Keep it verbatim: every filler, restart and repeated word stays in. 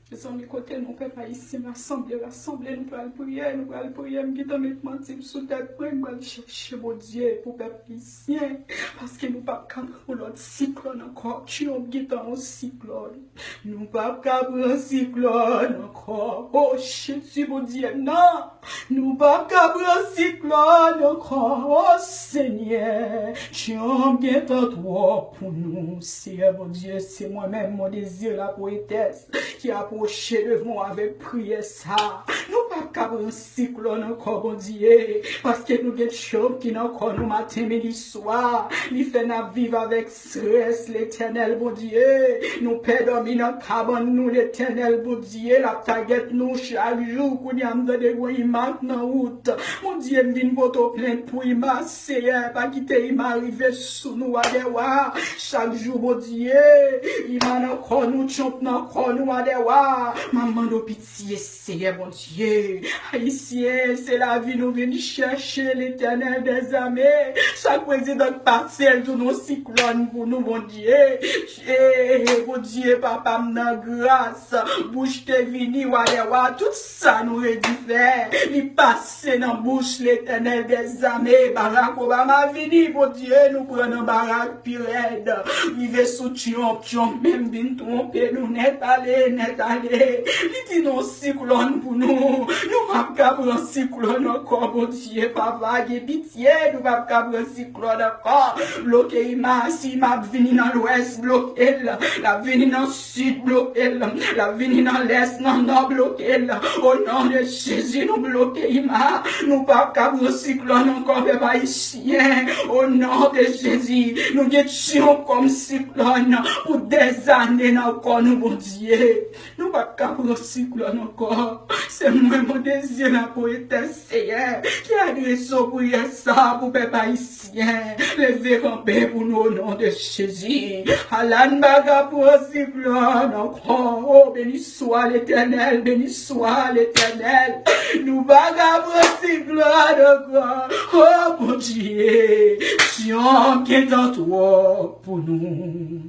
Mezanmi, kote nou, pèp ayisyen, rasanble, rasanble, nou pral priye, nou pral priye. M gentan met manti m sou tèt mwen, m pral chèche Bondye pou pèp ayisyen, paske nou p ap ka pran yon lòt siklòn ankò. Trump gentan yon siklòn. Nou p ap ka pran siklòn ankò. O Jezi, Bondye m nan! Nou p ap ka pran siklòn ankò. O Senyè, Trump gentan twòp pou nou. Seyè Bondye, se mwen menm, Mon Désir, la poétesse, ki apwoche devan w avèk priyè sa. Nou p ap ka pran siklòn ankò, Bondye, paske nou gen Trump ki nan kò nou maten, midi, swa. Li fè n ap viv avèk strès, Letènèl Bondye. Nou pè dòmi nan kabann nou, Letènèl Bondye. L ap tagèt nou chak jou. Kounye a, m tande yon imaj nan wout. Bondye, m vin pote w plent pou imaj, Seyè. Pa kite imaj rive sou nou, Wa dè wa. Chak jou, Bondye, imaj nan kò nou, Trump nan kò nou, Wa dè wa. M ap mande w pitye, Seyè Bondye. Ayisyen, se lavi nou vin chèche, Letènèl dèzame. Chak prezidan k pase, l tounen yon siklòn pou nou, Bondye. E, Bondye, papa m nan gras, Bush te vini, Wa dè wa, tout sa nou redi fè, li pase nan Bush, Letènèl dèzame. Barack Obama vini, Bondye, nou pran nan Barack pi rèd. Rive sou Trump, Trump menm vin twonpe nou nèt ale, nèt ale. Li di nou siklòn pou nou. Nou p ap ka pran siklòn ankò, Bondye, papa, gen pitye, nou p ap ka pran siklòn ankò. Bloke imaj, si imaj ap vini nan lwès, bloke l. L ap vini nan sid, bloke l. L ap vini nan lès, nan nò, bloke l. O non de Jezi, nou bloke imaj. Nou p ap ka pran siklòn ankò, pèp ayisyen. O non de Jezi, nou gen Trump kòm siklòn pou dèzane nan kò nou, Bondye. Nou p ap ka pran siklòn ankò. Se mwen, Mon Désir, la poétesse, Seyè, ki adrese w priyè sa pou pèp ayisyen. Leve kanpe pou nou, o non de Jezi. Alan, pa ka pran siklòn ankò. O, beni swa Letènèl, beni swa Letènèl. Nou pa ka pran siklòn ankò. O, Bondye, Trump gentan twòp pou nou.